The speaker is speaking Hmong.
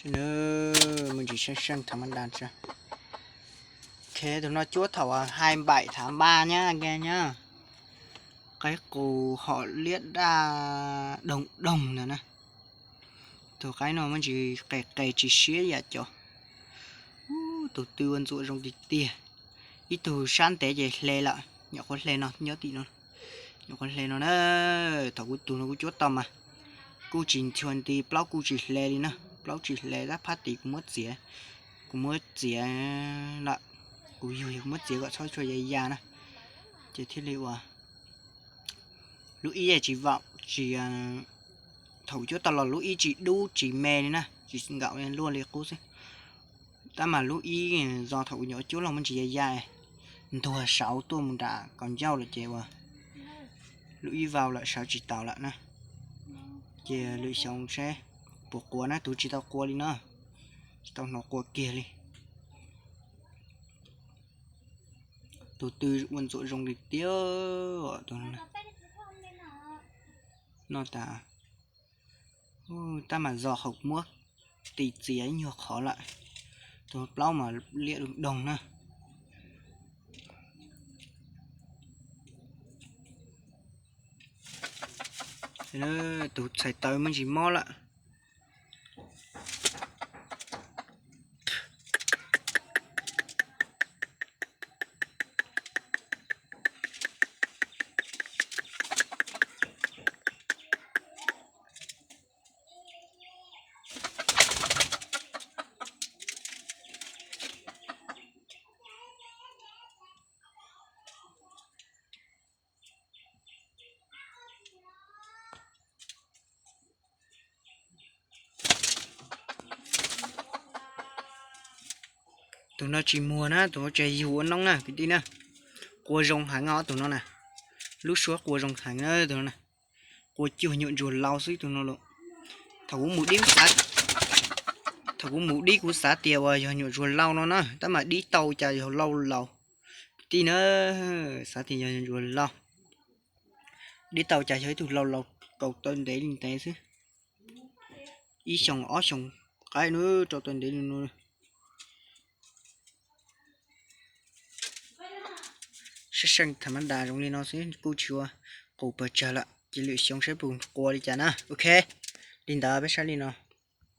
Nws me ntsis seej seej thaum ma da tsa. Ok, tus no cuab thaum hai bảy tháng ba nhá anh em nhá. Qaib qus hom liab daj doog doog ntag na. Tus qaib no me ntsis qes qes tsis siab yam cov. Tus twg ua ntxuam zoo tiag tiag. Ib tug sab ntev ces hle lawm, nyuam qhuav hle no nyob tim no. Nyuam qhuav hle no na. Thaum kuv tus no kuv cuab tau mas kuj tsis nchua nti, plaub kuj tsis hle li na, plaub tsis hle, tab phab tid kuv muab txiav, kuv muab txiav lawm, kuv yug kuv muab txiav kom txhob tshua ya ya na, ces thiaj li ua lub ib tsis vaum tsis, thaum cuab tau los lub ib tsis dub tsis me li na, tsis nkaum luaj li qub xwb. Tab mas lub ib, zos thaum kuv nyuam cuab los muaj ntsis ya ya, ntuag sauv tuaj mus nram kaus ncauj lawm ces ua lub ib vau lawm sawv tsis taus lawm na. Ces lwm xyoo seb puas quav na, tus tsis tau quav li na, tsis tau hnov quav kiag li. Tus twg ua ntxuam zoo li tiag, tus no tas, tab mas zos hauv muab tis txias ib nyuag qhov lawm, tus plaub mas liab doog na. Tus txhais taw muaj ntsis mob lawm. Tus no tsis muag na, tus no tsis yug ua noob na kwv tij na. Qua zoo heev os tus no na, lub suab qua zoo heev na tus no na. Qua cuag nyuam ntsuag laus xwb tus no los. Thaum kuv mus dib, thaum kuv mus dib kuv xav tias uas yog nyuam ntsuag laus no na, tab mas dib tau cas yog laus laus. Kwv tij na, xav tias yog nyuam ntsuag laus, dib tau cas yog ib tug laus laus kaus taw ntev li ntev xwb. Ib xyoos ob xyoos qaib no rau taw ntev li no. Sab seej tham ma da zoo li no xwb kuj tsis ua qus pawg tsawg lawm, ces lwm xyoo saib puas qua li cas na. Ok, li ntawd peb saib li no.